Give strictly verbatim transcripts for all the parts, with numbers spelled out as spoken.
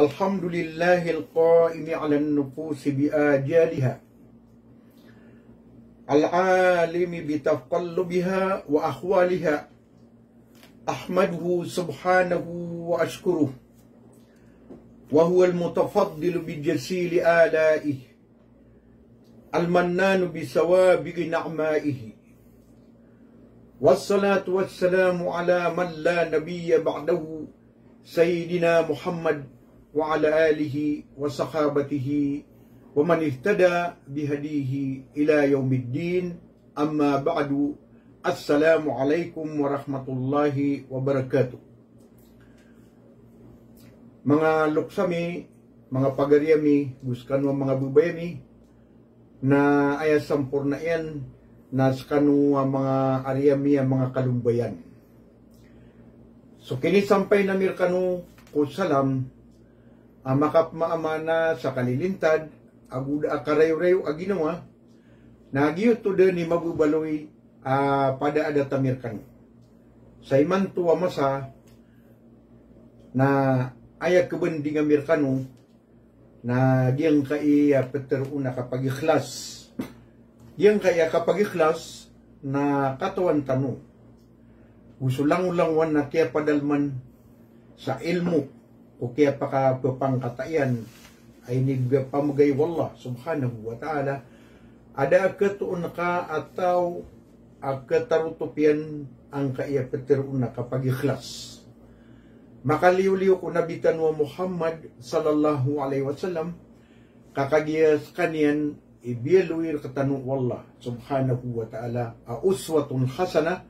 الحمد لله القائم على النفوس بآجالها، العالم بتقلبها وأحوالها. أحمده سبحانه وأشكره، وهو المتفضل بجزيل آلائه، المنان بسوابغ نعمائه. والصلاة والسلام على من لا نبي بعده، سيدنا محمد وعلى آله وصحابته ومن اهتدى بهديه إلى يوم الدين. أما بعد. السلام عليكم ورحمة الله وبركاته. Manga loks ami, manga pagari ami, go sekano a manga babay ami, na aya samporna iyan na sekano a manga ari ami a manga kalombayan. So kinisampay ami rekano ko salam a makapmaamaana sa kalilintad ago da a karayorayo a ginawa, na giyoto den i mababaloy a pada adat ami rekano. Sa imanto a masa na aya kebending ami rekano na giyangkai a peteroon a kapagikhlas. Giyangkai a kapagikhlas na katawan tano go so langolangowan a kiyapadalman sa ilmo ko kiyapakapepangkataiyan a inipamegay o Allah subhanahu wa ta'ala, a da a ketoon ka a taw a ketarotop iyan angkai a peteroon a kapagikhlas. Makaliyoliyo ko Nabi tano a Muhammad sallallahu alaihi wasallam, ka kagiya sekaniyan i biyaloy rektano o Allah subhanahu wa ta'ala a uswatun hasanah,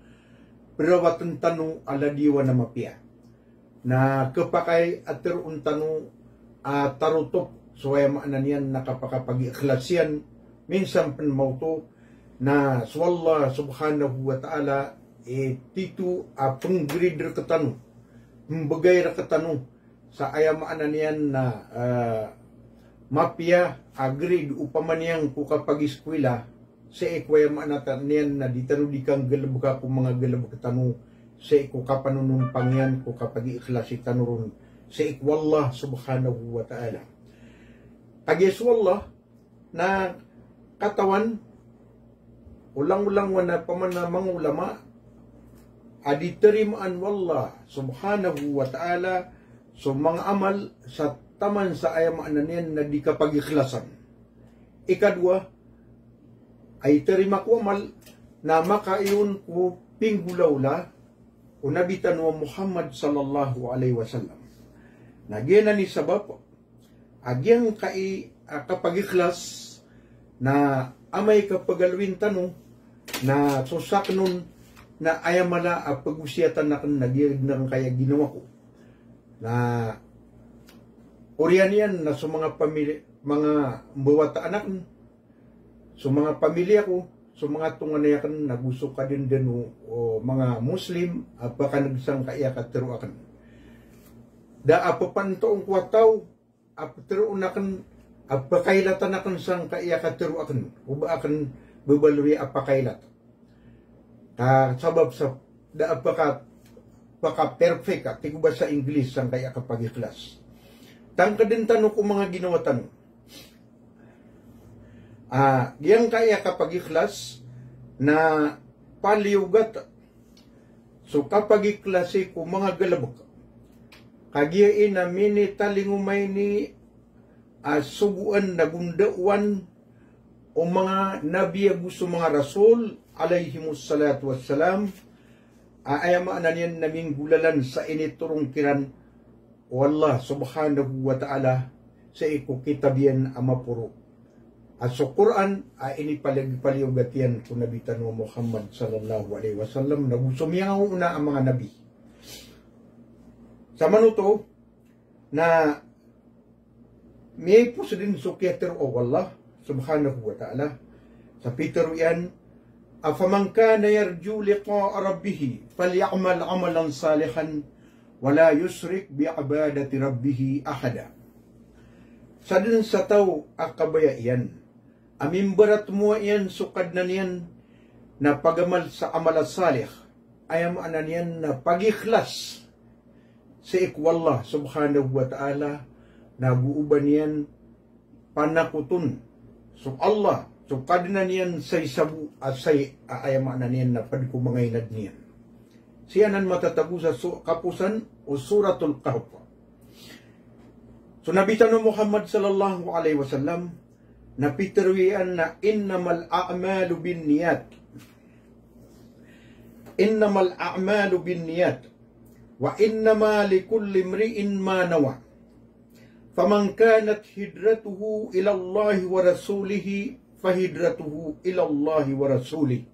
perawaten tano a ladiyawan a mapiya. Na kepakay a teroon tano a tarotop so aya maana niyan na kapakapagikhlas iyan, minsan pen maoto na so Allah subhanahu wa ta'ala i tito a penggrade rektano, pembegay rektano sa aya maana niyan na, eh, mapiya a grade opama niyan ko kapagiskwila, sii ko aya maana ta-, niyan na di tano di kanggalebeka ko manga galebek tano, sii ko kapanonompang iyan ko kapagiikhlasi tano ron sii ko Allah subhanahu wa ta'ala. Kagiya so Allah na katawan o langolangowan a pamana manga ulama a di terimaan o Allah subhanahu wa ta'ala so manga amal sa taman sa aya maana niyan na di kapagikhlasan. Ikadowa, a iterima ko amal na makaiyon ko pinggolaola o Nabi tano a Muhammad sallallahu alaihi wasallam. Na giyanan i sabap a giyangkai a kapagikhlas na amay ka pegalowin tano na so saken on na aya mala a pegosiyatan aken na giyangkai a ginawa ko. Na oriyan iyan na so manga pamili-, manga mbawataan aken, so manga pamilya ko, so manga tonganay aken, na go so kadendano o manga Muslim a pakaneg sangkai a katero aken. Da a pepantoon ko a taw a peteroon aken a pakailatan aken sangkai a katero aken, o ba aken bebaloy a pakailat. Ka sabap sa da a paka, paka-perfect a, tig o ba sa English, sangkai a kapagikhlas. Tangkeden tano ko manga ginawa tano. A, giyangkai a kapagikhlas na paliyogat so kapagikhlasi ko manga galebek. Kagiya i na minitalingoma ini a sogoan na gondaowan o manga nabi ago so manga rasul, alaihimus salatu wassalam, a aya maana niyan na minggolalan sa initoron kiran o Allah subhanahu wa ta'ala sii ko kitab iyan a maporo a so Qur'an a inipaliyog-, paliyogat iyan ko Nabi tano a Muhammad sallallahu alaihi wasallam, na go so miyangaoona a manga nabi. Sa manoto na miyaipos den so kiyatero o Allah subhanahu wa ta'ala sa pitero iyan, "Faman kana yarju liqa'a rabbih falya'mal 'amalan salihan wa la yushrik bi'ibadati rabbih ahada." Sa den sa taw a kabaya iyan a mimbaratmowa iyan so Kadnan iyan na pagamal sa amal a salih, aya maana niyan na pagikhlas sii ko Allah subhanahu wa ta'ala, na go o ba niyan panakoton so Allah, so Kadnan iyan, sa isa bo a sai a aya maana niyan na pd ko manga inadn iyan. Sii anan matatago sa so kaposan o Suratul Kahf. So Nabi tano Muhammad sallallahu alaihi wasallam na pitharo iyan na, "Innamal a'malu binniyat. Innamal a'malu binniyat. Wa innama likulli imri'in ma nawa. Faman kanat hijratuhu ilallahi wa rasulihi, fahijratuhu ilallahi wa rasulihi.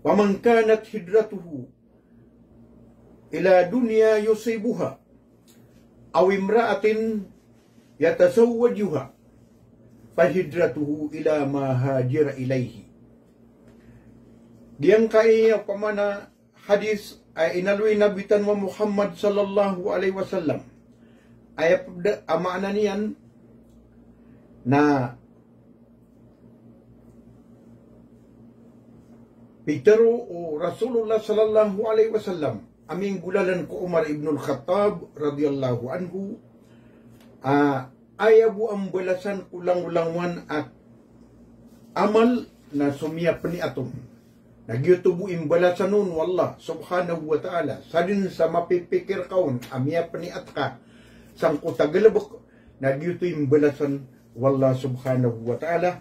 Wa man kanat hijratuhu ila dunya yusibuha, aw imra'atin yatazawwajuha, fahijratuhu ila ma hajara ilaihi." Giyangkaya opama na hadis a inaloy o Nabi tano a Muhammad sallallahu alaihi wasallam, aya pd a maana niyan na pitharo o Rasulullah sallallahu alaihi wasallam a minggolalan ko Umar ibnul Khattab radhiyallahu anhu, a aya bo a mbalasan ko langolangowan a amal na so miyapniyat on. Na giyoto bo i mbalasan on o Allah subhanahu wa ta'ala. Sadn sa mapipikir ka on a miyapniyat ka sangkoto a galbk, na giyoto i mbalasan o Allah subhanahu wa ta'ala.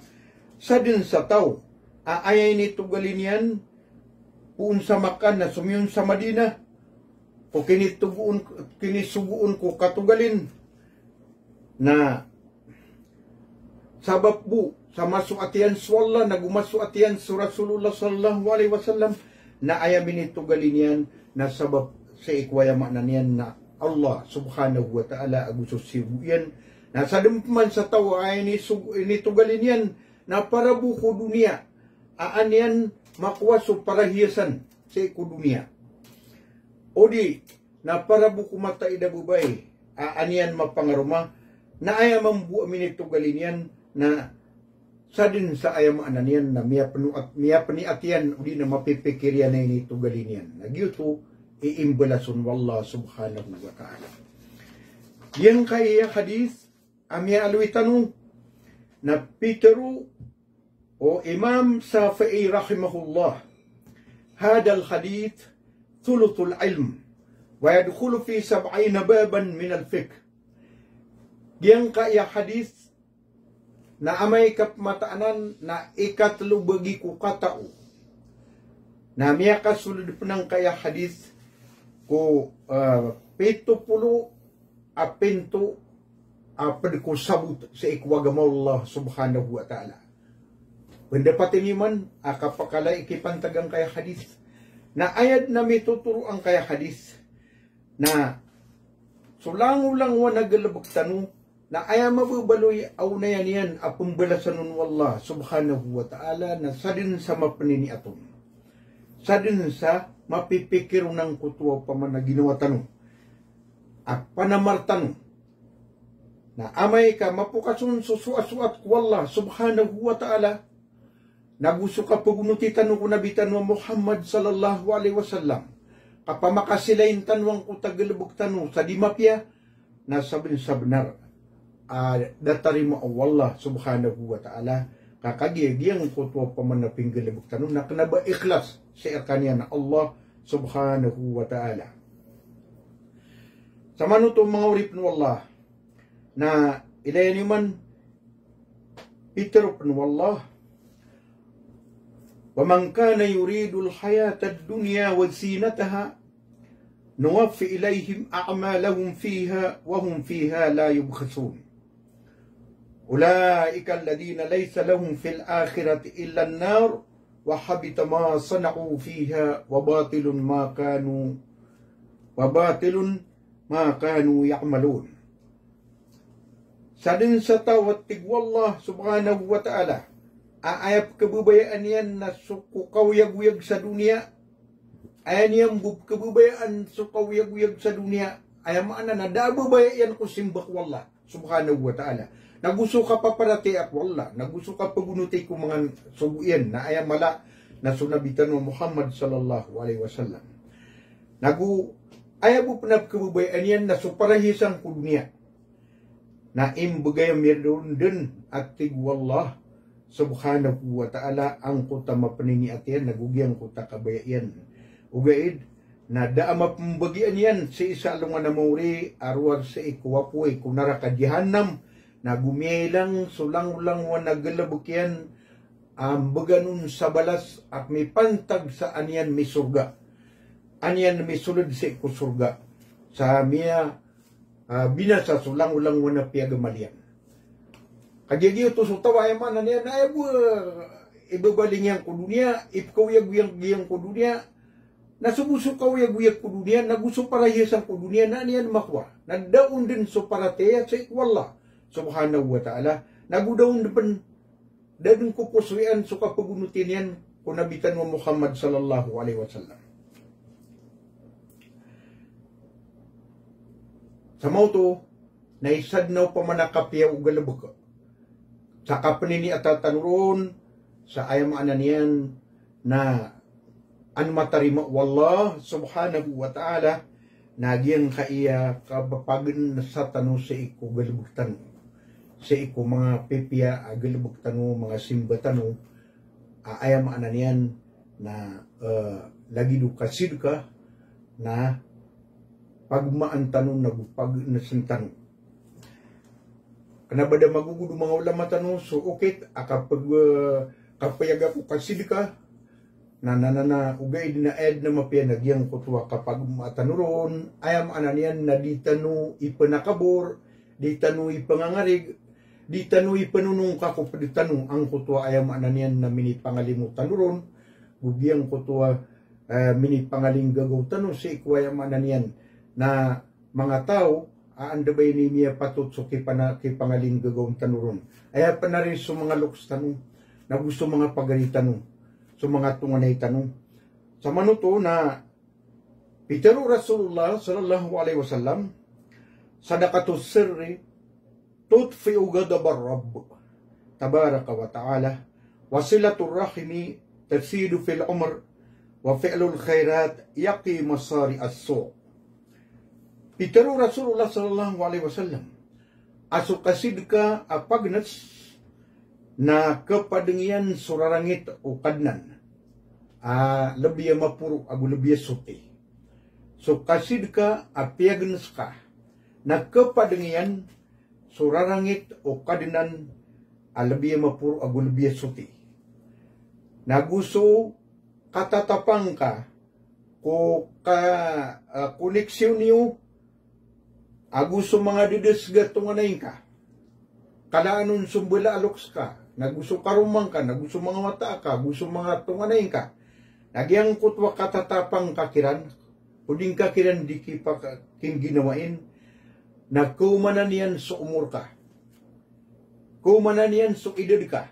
Sadn sa taw a aya initogalin iyan poon sa Makkah na somiyon sa Madinah, o kinitogoon, kinisogoon ko katogalin, na sabap bo sa masoat iyan so Allah, na go masoat iyan so Rasulullah sallallahu alaihi wasallam, na aya minitogalin iyan na sabap sii ko aya maana niyan na Allah subhanahu wa ta'ala ago so siyogo iyan. Na sadn pman sa taw a aya iniso-, initogalin iyan na para bo ko doniya, a an iyan makowa so parahiyasan sii ko doniya. O di na para bo ko mataid a babay a an iyan mapangaroma, na aya mambo a minitogalin iyan na sadn sa aya maana niyan na miyapno-, miyapniyat iyan o di na mapipikir iyan a initogalin iyan. Na giyoto i imbalasan o Allah subhanahu wa ta'ala. Giyangkaya hadis a miyaaloy tano na pitharo o Imam Shafi'i rahimahullah, "Hadhal hadith thuluthul ilm, wa yadkhulu fi sab'ina baban minal fiqh." Giyangkaya hadith na amay ka pmataan anan na ikatlo bagi ko katao. Na miyakasold pn angkaya hadith ko, ah, pito polo a pinto a pd ko sabot sii ko agama o Allah subhanahu wa ta'ala. Pndapati niyo man a kapakala i kipantag angkaya hadith. Na aya dn a mitotoro angkaya hadith na so langolangowan a galbk tano na aya mababaloy a onaya niyan a pmbalasan on o Allah subhanahu wa ta'ala na sadn sa mapniniyat on. Sadn sa mapipikir on angkoto a opama na ginawa tano a panamar tano. Na amay ka mapokas on so soasoat ko Allah subhanahu wa ta'ala, na go so kapagonoti tano ko Nabi tano a Muhammad sallallahu alaihi wasallam, kapamakasilay tano angkoto a galbk tano sa di mapiya, na sabn sa bnar a da tarima o Allah subhanahu wa ta'ala, ka kagiya giyangkoto a opama na pinggalbk tano na kna ba ikhlas sii rkaniyan a Allah subhanahu wa ta'ala. Samanoto manga oripn o Allah, na ilaya niyo man pitharo pn o Allah, "Wa man kana yuridul hayatad dunya wa zinataha nuwaffi ilayhim a'malahum fiha wa hum fiha la yubkhasun. Ulaika alladhina laysa lahum fil akhirati illa an-nar wa habita ma sana'u fiha wa batilun ma kanu, wa batilun ma kanu ya'malun." Sadn sa taw a tig o Allah subhanahu wa ta'ala a aya pkhababayaan iyan na so ko kaoyagoyag sa doniya, aya niyan bo pkhababayaan so kaoyagoyag sa doniya, aya maana na da a babaya iyan ko simba ko Allah subhanahu wa ta'ala, na go so kapaparatiyaya ko Allah, na go so kapagonoti ko manga sogo iyan, na aya mala na so Nabi tano a Muhammad sallallahu alaihi wasallam. Na go aya bo pn a pkhababayaan iyan na so parahiyasan ko doniya. Na imbgay ami ron dn a tig o Allah subhanahu wa ta'ala angkoto a mapniniat iyan nago giyangkoto a kabaya iyan. Ogaid na da a mapmbagian iyan sii sa alongan a maori a rowar sii ko apoy ko naraka jahannam, nago miyailang so langolangowan a galbk iyan a mbgan on sa balas a mipantag sa an iyan misorga, an iyan misold sii ko sorga sa miya ah, binasa so langolangowan a piyagamal iyan. Kagiya giyoto so taw a aya maana niyan na aya bo, ah, ibabaling iyan ko doniya, ipkaoyagoyag iyan ko doniya, na so bo so kaoyagoyag ko doniya, nago so parahiyasan ko doniya, na an iyan makowa. Na da on dn so paratiyaya sii ko Allah subhanahu wa ta'ala, nago da on dn pn da dn ko kosowian so kapagonoti niyan ko Nabi tano a Muhammad sallallahu alaihi wasallam. Sa maoto, na isa dn a opama na kapiya o galbk sa kapniniata tano ron, sa aya maana niyan na an matarima o Allah subhanahu wa ta'ala, na giyangkaya kapapagnsa tano sii ko galbk tano, sii ko manga pipiya a galbk tano, manga simba tano, a aya maana niyan na, eh, lagid o kasidka, na pagmaan tano nago pagnsn tano. Kna ba da magogod o manga ulama tano so okit a kapag-, eh, kapayag ako kasidka, na, na, na, na, ogaid na aya dn a mapiya na giyangkoto a kapagmaa tano ron, aya maana niyan na di tano ipnakabor, di tano ipngangarig, di tano ipnonongka ko pd tano angkoto a aya maana niyan na minipangalimo tano ron, go giyangkoto a, eh, minipangalinggagaw tano sii ko aya maana niyan na manga taw a anda ba ini miyapatot so kipana-, kipangalinggagaw tano ron. Aya pn ari so manga loks tano, nago so manga pagari tano, so manga tonganay tano. Sa maoto na pitharo o Rasulullah sallallahu alaihi wasallam, "Sadaqatus sirri tutfi'u ghadabar Rabb tabaraka wa ta'ala, wa silatur rahimi tazidu fil umr, wa fi'lul khairat yaqi masari'as su'." Pitharo o Rasulullah sallallahu alaihi wasallam a so kasidka a pagns na kpadng iyan so rarangit o Kadnan a lbi a maporo ago lbi a soti. So kasidka a piyagns ka na kpadng iyan so rarangit o Kadnan a lbi a maporo ago lbi a soti. Nago so katatapang ka ko ka, ah, koneksyon iyo ago so manga ddesg a tonganay ngka. Kalaan on so mbala a loks ka, nago so karoma ngka, nago so manga wata aka, ago so manga tonganay ngka. Na giyangkoto a katatapang ka kiran, o di ngka kiran di kipak-, kingginawai, na kaomanan iyan so omor ka. Kaomanan iyan so idad ka.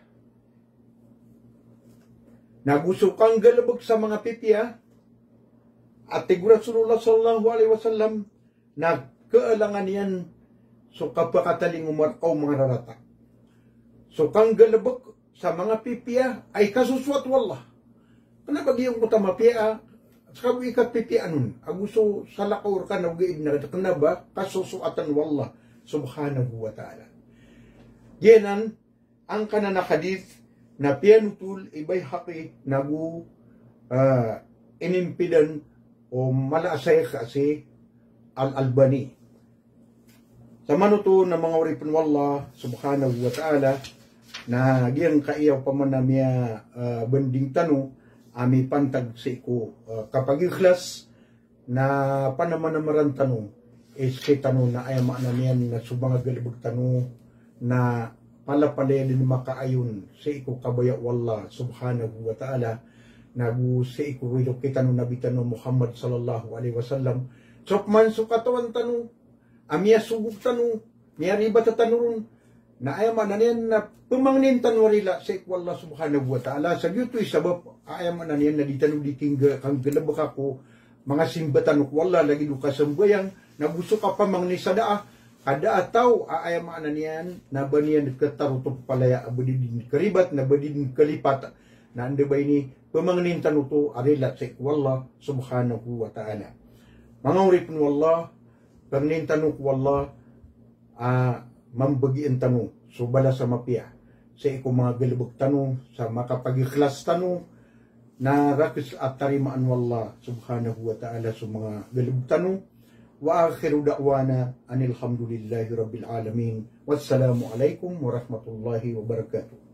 Nago so kanggalbk sa manga pipiya, a tig o Rasulullah sallallahu alaihi wasallam, na kaalangan iyan so kapakatalingoma rka o manga rarata. So kanggalbk sa manga pipiya a ikasosoat o Allah. Kna ba giyangkoto a mapiya a, seka bo ikapipiyaan on, ago so salakaw rka na ogaid na kna ba kasosoatan o Allah subhanahu wa ta'ala. Giyanan, angkanan a hadith na piyanotol i Baihaqi nago, ah, inimpidan o mala a shaykh a si Al-Albani. Sa maoto na manga oripn o Allah subhanahu wa ta'ala, na giyangkaya opama na miya, ah, banding tano a mipantag sii ko, ah, kapagikhlas, na panamanamaran tano, iski tano na aya maana niyan na so manga galbk tano na palapalaya dn makaayon sii ko kabaya o Allah subhanahu wa ta'ala, nago sii ko ridoki tano Nabi tano Muhammad sallallahu alaihi wasallam. So pman so katawan tano a miyasogo tano, miyaribat tano ron, na aya maana niyan na pmangnin tano a rila sii ko Allah subhanahu wa ta'ala. Sa giyoto i sabap a aya maana niyan na di tano di kingga-, kanggalbka ko manga simba tano ko Allah, lagid o kasambayang, nago so kapamangni sa daa, ka da a taw a aya maana niyan na ba niyan kataroto palaya a ba di dn karibat, na ba di dn kalipat, na anda ba ini pmangnin tano oto a rila sii ko Allah subhanahu wa ta'ala. Manga oripn o Allah, pangnin tano ko Allah a mambagian tano so balas a mapiya sii ko manga galbk tano sa makapagikhlas tano, na rakhs a tarimaan o Allah subhanahu wa ta'ala so manga galbk tano. Wa akhiru da'wana anil hamdulillahi rabbil alamin. Wassalamu alaikum warahmatullahi wabarakatuh.